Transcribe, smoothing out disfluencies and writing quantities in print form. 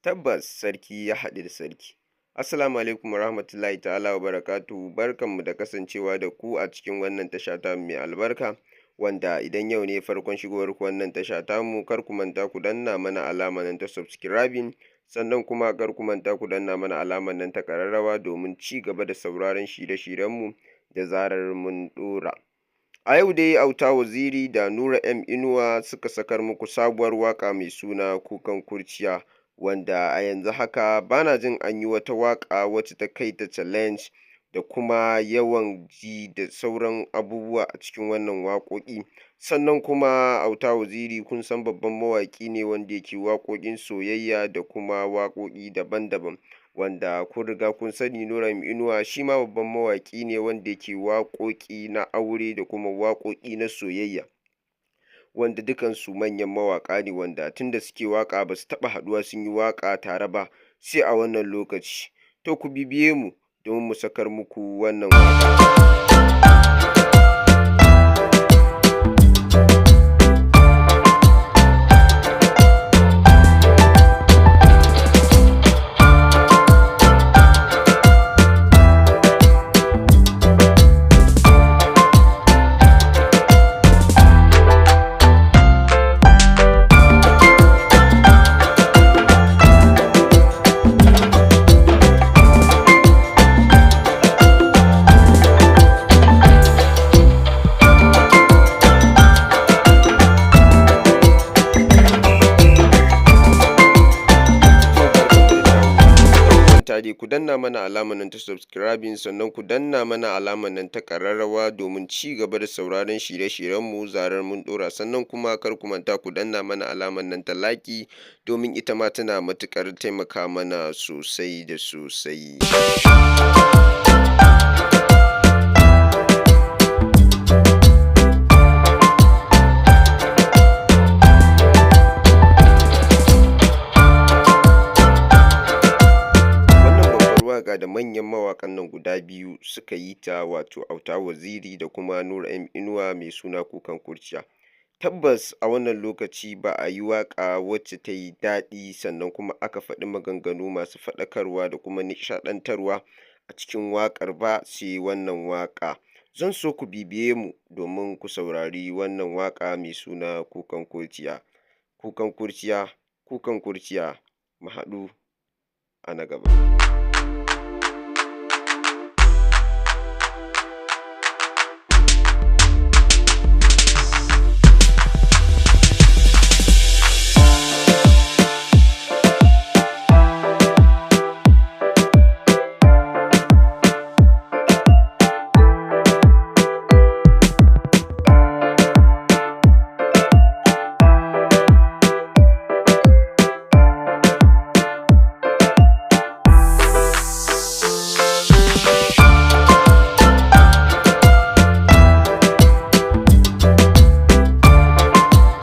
Tabbas, sarki ya haɗu da sarki. Assalamu alaikum warahmatullahi ta'ala wa barakatuhu. Barkanmu da kasancewa da ku a cikin wannan tasha tamu mai albarka, wanda idan yau ne farkon shigowar ku wannan tasha tamu, kar ku manta ku danna mana alamar nan ta subscribing, sannan kuma kar ku manta ku danna mana alamar nan ta ƙararrawa domin ci gaba da sauraron shirye-shiryenmu da zarar mun ɗora. A yau dai Auta Waziri da Nura M Inuwa suka sakar muku sabuwar waƙa mai suna Kukan Kurciya, wanda a yanzu haka bana jin an yi wata waƙa wacce ta kai ta challenge da kuma yawan ji da sauran abubuwa a cikin wannan waƙoƙi. Sannan kuma Auta Waziri, kun san babban mawaƙi ne wanda yake waƙoƙin soyayya da kuma waƙoƙi daban-daban, wanda kun riga kun sani Nura M Inuwa shi ma babban mawaƙi ne wanda yake waƙoƙi na aure da kuma waƙoƙi na soyayya, wanda dukansu manyan mawaƙa ne wanda tunda suke waƙa ba su taɓa haɗuwa sun yi waƙa tare ba sai a wannan lokaci. To, ku bibiye mu domin mu sakar muku wannan waƙa. Manta dai ku danna mana alamar nan ta subscribing, sannan ku danna mana alamar nan ta ƙararrawa domin ci gaba da sauraron shirye-shiryenmu zarar mun ɗora, sannan kuma kar ku manta ku danna mana alamar nan ta like, domin ita ma tana matuƙar taimaka mana sosai da sosai. Wannan babbar waƙa da manyan mawaƙan nan guda biyu suka yi ta, wato Auta Waziri da kuma Nura M Inuwa, mai suna Kukan Kurciya. Tabbas, a wannan lokaci ba a yi waƙa wacce ta yi daɗi, sannan kuma aka faɗi maganganu masu faɗakarwa da kuma nishaɗantarwa a cikin waƙar ba sai wannan waƙa. Zan so ku bibiye mu domin ku saurari wannan waƙa mai suna Kukan Kurciya. Kukan Kurciya, Kukan Kurciya, mu haɗu a na gaba.